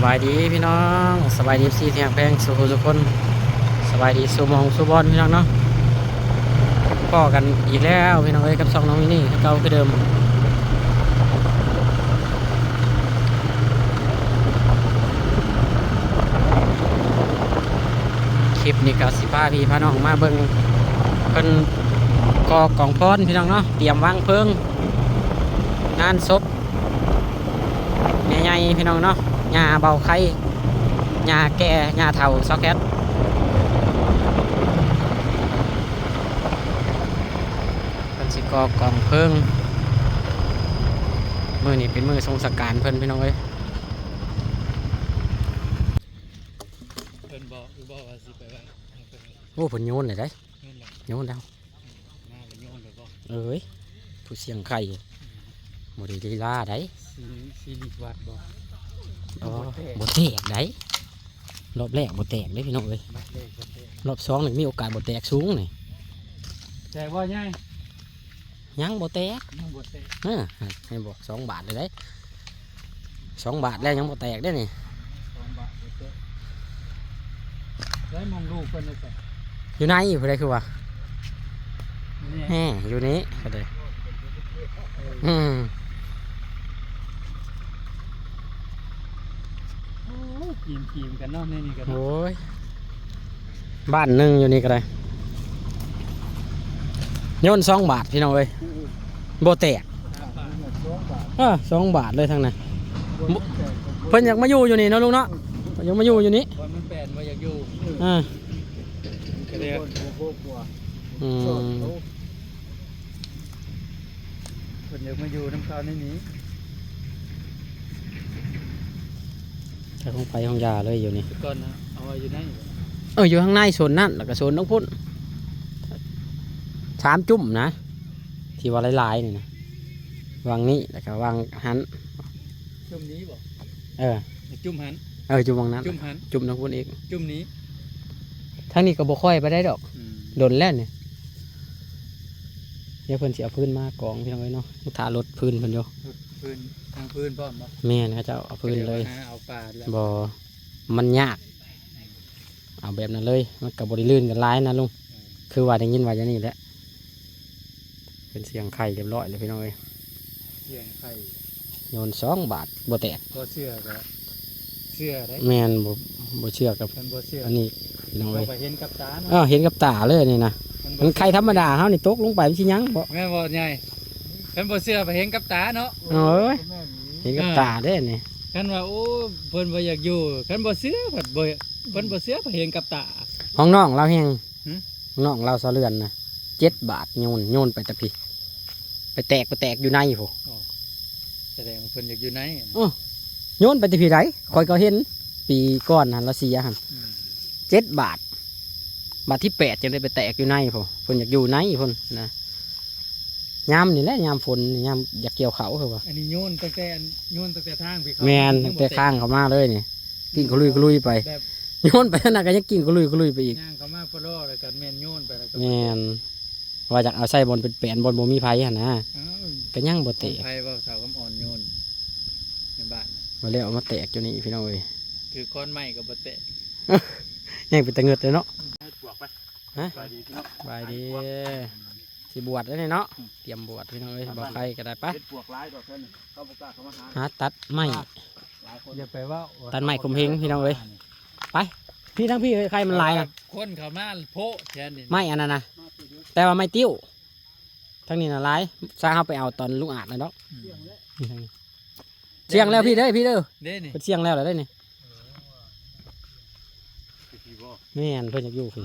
ສະບາຍດີພີ່ນ້ອງ ສະບາຍດີ ເອັຟຊີ ທີ່ຮັກແພງສູ່ຜູ້ສູ່ຄົນ ສະບາຍດີສູ່ໝ່ອງສູ່ບ່ອນພີ່ນ້ອງເນາະ. ພໍ້ກັນອີກແລ້ວພີ່ນ້ອງເອີຍ ກັບຊ່ອງນ້ອງມິນນີ້ຄືເກົ່າຄືເດີມ. ຄລິບນີ້ກໍຊິພາພີ່ພານ້ອງມາເບິ່ງເພິ່ນກໍ່ກອງຟອນພີ່ນ້ອງເນາະ ຕຽມວາງເພີງງານສົບ ແມ່ໃຫຍ່ພີ່ນ້ອງເນາະ ຍ່າເບົາໄຄ ຍ່າແກ່ ຍ່າເຖົ້າຊາວແຄດ ເພິ່ນຊິກໍ່ກອງເພີງ. ມື້ນີ້ເປັນມື້ສົ່ງສະການເພິ່ນພີ່ນ້ອງເອີຍ. ເພິ່ນບອກຢູ່ບໍ່ວ່າຊິໄປໄວ້? ໂອ້ ເພິ່ນໂຍນແລ້ວເດ້. ໂຍນແລ້ວ ໂຍນແລ້ວ ມາແລ້ວໂຍນແລ້ວບໍ່? ເອີຍ ຜູ້ສ່ຽງໄຂ່ ອືມ ບໍ່ໄດ້ລີລາໃດ໋. ຊິ ຊິລິກວັດບໍ່? ອໍ ບໍ່ແຕກໃດ໋. ລອບແລກບໍ່ແຕກເດ້ພີ່ນ້ອງເອີຍ ລອບແລກບໍ່ແຕກ ລອບສອງນີ້ມີໂອກາດບໍ່ແຕກສູງນີ້. ແຕກບໍ່ໃຫຍ່? ຍັງບໍ່ແຕກ ຍັງບໍ່ແຕກ. ເອີ ໃຫ້ບອກສອງບາດເລີຍເດ້ ສອງບາດແລ້ວຍັງບໍ່ແຕກເດ້ນີ້ ສອງບາດບໍ່ແຕກ. ໄດ້ມອງລູກເພິ່ນໄດ້ໃສ? ຢູ່ໃນ ຜູ້ໃດຄືວ່າ ນີ້ ແຮ ຢູ່ນີ້ກໍໄດ້. ເອີ ອືມ ໂອ້ຍ ກິນ ກິນກັນເນາະ ໃນນີ້ກໍ ໂອ້ຍ ບ້ານໜຶ່ງຢູ່ນີ້ກໍໄດ້ ໂຍນສອງບາດພີ່ນ້ອງເອີຍ ບໍ່ແຕກ. ເອີ ສອງບາດເລີຍທັງນັ້ນ. ເພິ່ນຢາກມາຢູ່ຢູ່ນີ້ເນາະລຸງເນາະ ເພິ່ນຢາກມາຢູ່ຢູ່ນີ້ ບໍ່ ມັນແປນບໍ່ຢາກຢູ່. ເອີ ກໍເລີຍ ອືມ ເພິ່ນຢາກມາຢູ່ນຳເຂົາໃນນີ້ ໃຊ້ຂອງໃຜຂອງຢາເລີຍຢູ່ນີ້. ແຕ່ກ່ອນນະ ເອົາໄວ້ຢູ່ໃນ ເອີ ຢູ່ທາງໃນໂຊນນັ້ນ ແລ້ວກໍໂຊນທາງພຸ້ນ ສາມຈຸ້ມນະ ທີ່ວ່າຫຼາຍໆນີ້ນະ ວາງນີ້ ແລ້ວກໍວາງຫັ້ນ. ຈຸ້ມນີ້ບໍ່? ເອີ ຈຸ້ມຫັ້ນ ເອີ ຈຸ້ມວາງນັ້ນ ຈຸ້ມຫັ້ນ ຈຸ້ມທາງພຸ້ນອີກ ຈຸ້ມນີ້. ທາງນີ້ກໍບໍ່ຄ່ອຍປານໃດດອກ ອືມ ດົນແລ້ວນີ້. ດຽວເພິ່ນຊິເອົາຟືນມາກອງພີ່ນ້ອງເອີຍເນາະ ຖ້າລົດຟືນເພິ່ນຢູ່ ລົດຟືນ ທາງຟືນພ້ອມບໍ່? ແມ່ນ ເຂົາເຈົ້າເອົາຟືນເລີຍ ຫາເອົາປາແລ້ວ ບໍ່ ມັນຍາກ ເອົາແບບນັ້ນເລີຍ ມັນກໍບໍ່ໄດ້ລື່ນກັນຫຼາຍນະລຸງ. ເອີ ຄືວ່າໄດ້ຍິນວ່າຢ່າງນີ້ແຫຼະ ເປັນສ່ຽງໄຂ່ຮຽບຮ້ອຍແລ້ວພີ່ນ້ອງເອີຍ ສ່ຽງໄຂ່ ໂຍນສອງບາດບໍ່ແຕກ. ບໍ່ເຊື່ອກໍເຊື່ອໄດ໋ ແມ່ນ ບໍ່ ບໍ່ເຊື່ອກໍ ຄັນບໍ່ເຊື່ອ ອັນນີ້ພີ່ນ້ອງເອີຍ ເຮົາກໍເຫັນກັບຕາເນາະ. ເອີ ເຫັນກັບຕາເລີຍນີ້ນະ ມັນບໍ່ ມັນໄຂ່ທຳມະດາເຮົານີ້ຕົກລົງໄປມັນຊິຍັງບໍ່? ແມ່ນບໍ່ໃຫຍ່? ຄັນບໍ່ເຊື່ອໄປເຫັນກັບຕາເນາະ. ເອີຍ ເຫັນກັບຕາເດ້ນີ້ ຄັນວ່າ ໂອ້ ເພິ່ນບໍ່ຢາກຢູ່ ຄັນບໍ່ເຊື່ອພັດບໍ່ ເພິ່ນບໍ່ເຊື່ອໄປເຫັນກັບຕາ. ຂອງນ້ອງລາວແຮງ ຫຶ? ນ້ອງລາວຊາວເຮືອນນະ ເຈັດບາດໂຍນ ໂຍນໄປແຕ່ພີ້ ໄປແຕກ ໄປແຕກຢູ່ໃນພຸ້ນ. ອໍ ສະແດງວ່າເພິ່ນຢາກຢູ່ໃນ. ເອີ ໂຍນໄປແຕ່ພີ້ໃດ ຂ້ອຍກໍເຫັນປີກ່ອນຫັ້ນລາວເສຍຫັ້ນ ອືມ ເຈັດບາດ ບາດທີແປດຈັ່ງໄດ້ໄປແຕກຢູ່ໃນພຸ້ນ ເພິ່ນຢາກຢູ່ໃນພຸ້ນນະ. ຍາມນີ້ແຫຼະ ຍາມຝົນ ຍາມຢາກກ່ຽວເຂົ້າຄືວ່າ. ອັນນີ້ໂຍນຕັ້ງແຕ່ ໂຍນຕັ້ງແຕ່ທາງພີ້ເຂົ້າ ແມ່ນ ຕັ້ງແຕ່ທາງເຂົ້າມາເລີຍນີ້ ກິ້ງກະລຸຍກະລຸຍໄປ ແບບ ໂຍນໄປທາງໃດກໍຍັງກິ້ງກະລຸຍກະລຸຍໄປອີກ. ຍ່າງເຂົ້າມາປະລໍແລ້ວກໍແມ່ນໂຍນໄປແລ້ວກໍ ແມ່ນ ວ່າຢາກເອົາໃສ່ບ່ອນເປັນແປນ ບ່ອນບໍ່ມີໃຜຫັ້ນນະ. ເອີ ກໍຍັງບໍ່ແຕກ ໃຜເວົ້າເຖົ້າຄຳອ່ອນໂຍນໃນບ້ານນະ ວ່າແລ້ວເອົາມາແຕກຢູ່ນີ້ພີ່ນ້ອງເອີຍ ຖືກຄ້ອນໄມ້ກໍບໍ່ແຕກ. ຍັງເປັນຕາເງິດເລີຍເນາະ. ອືມ ເຮັດປວກໄປ ຮະ ສະບາຍດີພີ່ນ້ອງ ສະບາຍດີ ຊິບວດແລ້ວນີ້ເນາະ ອືມ ຕຽມບວດພີ່ນ້ອງເອີຍ ບໍ່ໃຄກໍໄດ້. ໄປ ເຮັດປວກຫຼາຍດອກເທື່ອນີ້ ເຂົາບໍ່ກ້າເຂົ້າມາຫາ ຫາຕັດໄມ້ ຫຼາຍຄົນ ຢ່າໄປເວົ້າ ຕັດໄມ້ຂົ່ມເຫງພີ່ນ້ອງເອີຍ. ໄປ ພີ້ ທາງພີ້ ໄຂ່ມັນຫຼາຍນະ ຄົນເຂົ້າມາໂພະແຖວນີ້ ໄມ້ອັນນັ້ນນະ ແຕ່ວ່າໄມ້ຕິ້ວ ທາງນີ້ນະຫຼາຍ ຊາເຮົາໄປເອົາຕອນລຸງອາດນະດອກ. ອືມ ນີ້ທາງນີ້ ສ່ຽງແລ້ວພີ້ເດີ ພີ້ເດີ ເດ້ນີ້ ເພິ່ນສ່ຽງແລ້ວລະເດ້ນີ້. ແມ່ນ ເພິ່ນຢາກຢູ່ພີ້.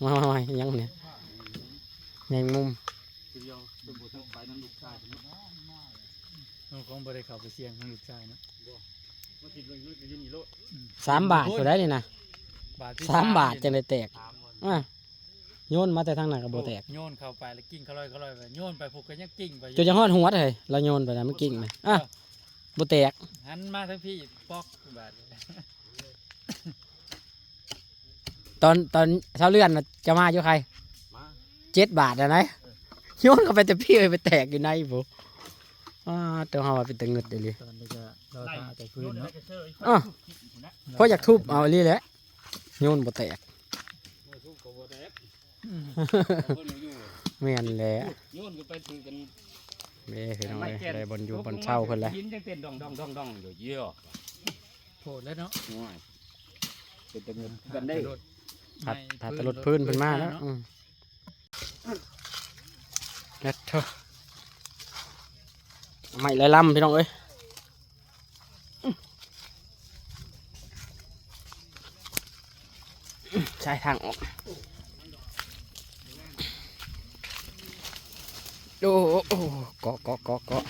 ວ້າຍໆ ຫຍັງນີ້ ແມງມຸມ. ເພິ່ນບໍ່ທັນໄປນຳລູກຊາຍເພິ່ນເນາະ ນ້ອງຄອງບໍ່ໄດ້ເຂົ້າໄປສ່ຽງນຳລູກຊາຍເນາະ. ສາມບາດພຸ້ນໃດນີ້ນະ ສາມບາດຈັ່ງໄດ້ແຕກ. ອາ ໂຍນມາແຕ່ທາງນັ້ນກໍບໍ່ແຕກ ໂຍນເຂົ້າໄປແລ້ວກິ້ງຂະລອຍໆ ໂຍນໄປພຸ້ນກໍຍັງກິ້ງໄປ ຈົນຈະຮອດຫົວເລີຍ ລາວໂຍນໄປນະ ມັນກິ້ງນະ. ອາ ບໍ່ແຕກ ຫັນມາທາງພີ້ ປອກບາດ. ຕອນ ຕອນຊາວເລື່ອນນະ ເຈົ້າມາຢູ່ໃຄ? ມາ ເຈັດບາດນະໄດ ໂຍນເຂົ້າໄປແຕ່ພີ້ ໄປແຕກຢູ່ໃນພຸ້ນ. ອ້າ ແຕ່ເຮົາວ່າເປັນຕາງຶດອີ່ຫຼີ. ຕອນນີ້ກໍລໍຖ້າແຕ່ຟືນເນາະ. ອ້າ ພໍຢາກທຸບເອົາອີ່ຫຼີແຫຼະ ໂຍນບໍ່ແຕກ. ແມ່ນແຫຼະ ໂຍນຂຶ້ນໄປຖືກັນ. ເດ້ພີ່ນ້ອງເອີຍ ໄດ້ບ່ອນຢູ່ບ່ອນເຊົາເພິ່ນແລ້ວ. ຫີນຍັງເຕັ້ນດອງໆໆໆຢູ່. ໂພດແລ້ວເນາະ. ໂອ້ຍ ເປັນຕາເງິດກັນເດ້. ພັດ ພັດແຕ່ລົດພື້ນເພິ່ນມາແລ້ວ. ອືມ ແລ້ວເຖາະ ໄມ້ຫຼາຍລຳພີ່ນ້ອງເອີຍ. ໃຊ້ທາງອອກ. ໂອ້ ເກາະ ເກາະ ເກາະ ເກາະ.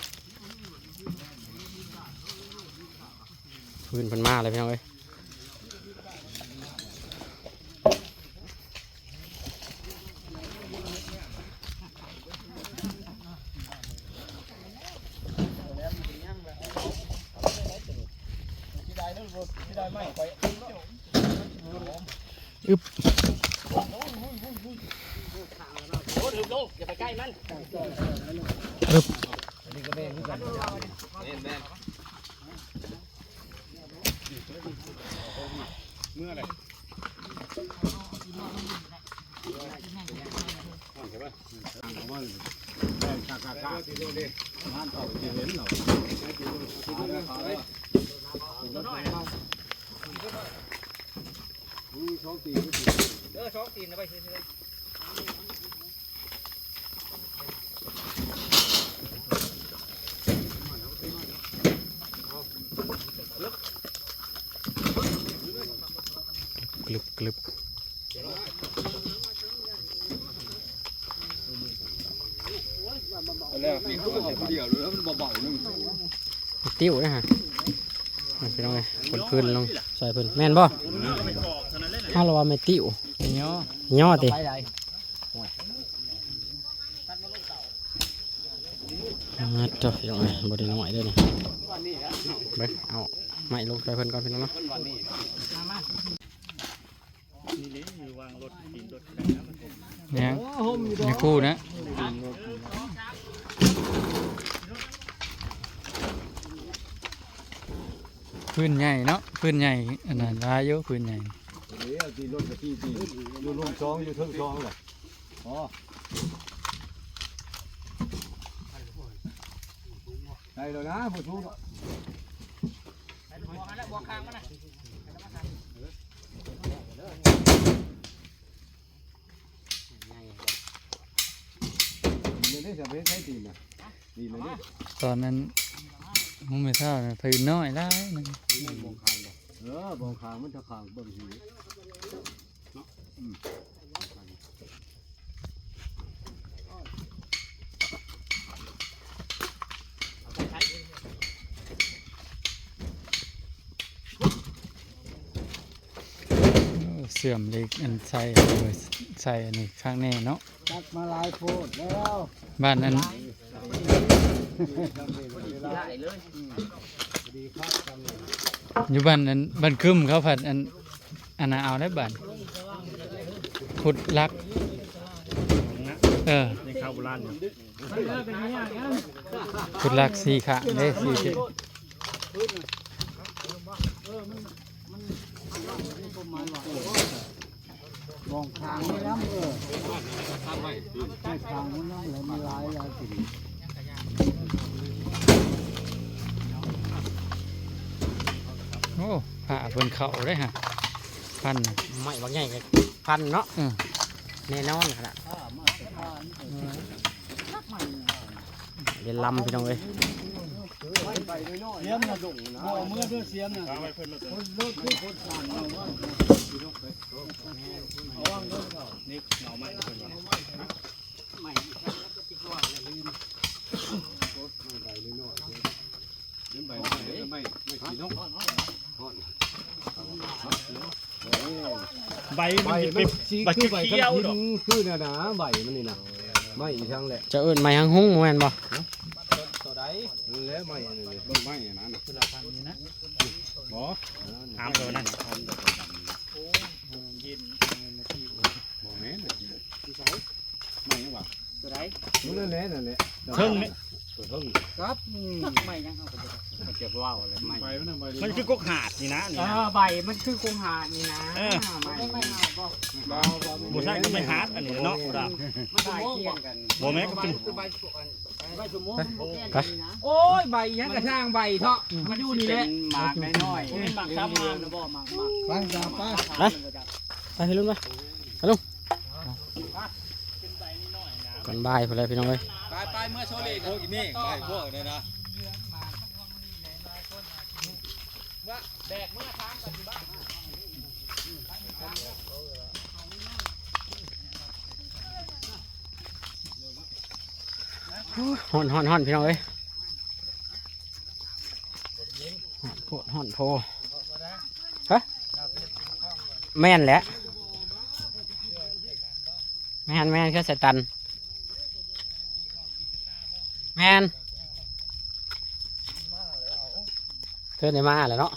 ຟືນເພິ່ນມາແລ້ວພີ່ນ້ອງເອີຍ. ອຶບ ໂອ້ ຖືກລົງ ຢ່າໄປໃກ້ມັນ. ອຶບ ອັນນີ້ກໍແມ່ນຄືກັນ. ແມ່ນໆ. กลึบกลึบ แล้วนี่เขาเอาผู้เดียวเลยมันเบาๆนึง ติ้วนะฮะ พี่น้องเอ้ย คนพื้นลงใส่พื้น แม่นบ่ ถ้าเราว่าไม่ติ้ว ย่อ ย่อติ อ่า โถ่ พี่น้องเอ้ย บ่ได้น้อยเด้อนี่ เบิ่ง เอาไม้ลงใส่เพิ่นก่อนพี่น้องเนาะ นี่เด้ อยู่วางรถ ตีนรถ ยัง มีคู่นะ พื้นใหญ่เนาะ พื้นใหญ่ อันนั้นหลายอยู่ พื้นใหญ่ เดี๋ยวตีนรถกับที่ตีน อยู่ลุ่มสอง อยู่เทิงสองแหละ อ๋อ ได้แล้วนะ บ่สูงดอก เดี๋ยวนี้จะไปใช้ตีนนะ ตีนเลยดิ ตอนนั้น ผมไม่เท่านะ ถือน้อยหลายหนึ่ง เออ บ่งคางมันจะคางเบิ่งที โอ้ เสื่อมเลย อันใส่ ใส่อันนี้ข้างแน่เนาะ ตัดมาหลายโพดแล้ว บ้านนั้น อยู่บ้านนั้น บ้านคึมเขาผัดอัน อันน่ะเอาได้บ้าน ขุดหลัก เออ นี่ข้าวโบราณอยู่ ขุดหลักสี่ข้างเด้ สี่ทิศ มองทางนี่นำ เออ ใช้ทางมันนำ แล้วมันหลาย หลายสิ่ง โอ้ ผ้าเพิ่นเข้าได้ฮะ พัน ไม้บักใหญ่ก็พันเนาะ อืม แน่นอนขนาด เรียนลำพี่น้องเอ้ย เสียมน่ะ บ่เอามือเด้อ เสียมน่ะ คนรถคือคนสั่งเอาว่า เอาวางเด้อ นี่เอาไม้เพิ่นว่า ไม้อีกแล้วก็ติดตัวอย่าลืม ใบมันเป็น ใบมันเป็นสีนก ใบมันเป็น ใบมันสี ใบ คือใบ เขียวๆ ดอก คือนั่นน่ะ ใบมันนี่น่ะ ไม้อีหยังแหละ เจ้าเอิ้นไม้ฮังฮุ้งบ่แม่นบ่ ตัวใด นั่นแหละไม้อันนี้ เบิ่งไม้อันนั้นน่ะ คือละพันนี่นะ บ่ ถามตัวนั้น โอ้ เย็น บ่แม่น ที่ไส ไม้หยังวะ ตัวใด นั่นแหละ นั่นแหละ เทิงนี่ ต้น ครับ อืม ใบยังเขาก็บ่ได้ มันจะเว้าอะไรไม่ ใบมันน่ะ ใบมัน มันคือกกหาดนี่นะ นี่ เอ นะ อ ใบมันคือกกหาดนี่นะ เออ ใบ บ่ใช่ก็ไม่หาดอันนี้เนาะ มันใบเคียงกัน บ่แม่นก็เป็น ใบสุโมงมันบ่แก่นนี่นะ โอ้ย ใบยังกระช่างใบเถาะ มันอยู่นี่แหละ เป็นหมากน้อยๆ เป็นหมากสามหมากนะบ่ หมาก หมาก ฟังตามป้า ไป ไปพี่ลุงไป ไปลุง ก่อนบ่ายพุ้นแหละพี่น้องเอ้ย ไป ไป เมือโซลี โอ้ย นี่ ไปพวกเนี่ยนะ ฮ้อน ฮ้อน ฮ้อน พี่น้องเอ้ย ฮ้อนโพด ฮ้อนโพ ฮะ แม่นแหละ แม่น แม่น คือสายตัน แม่น เทินได้มาแล้วเนาะ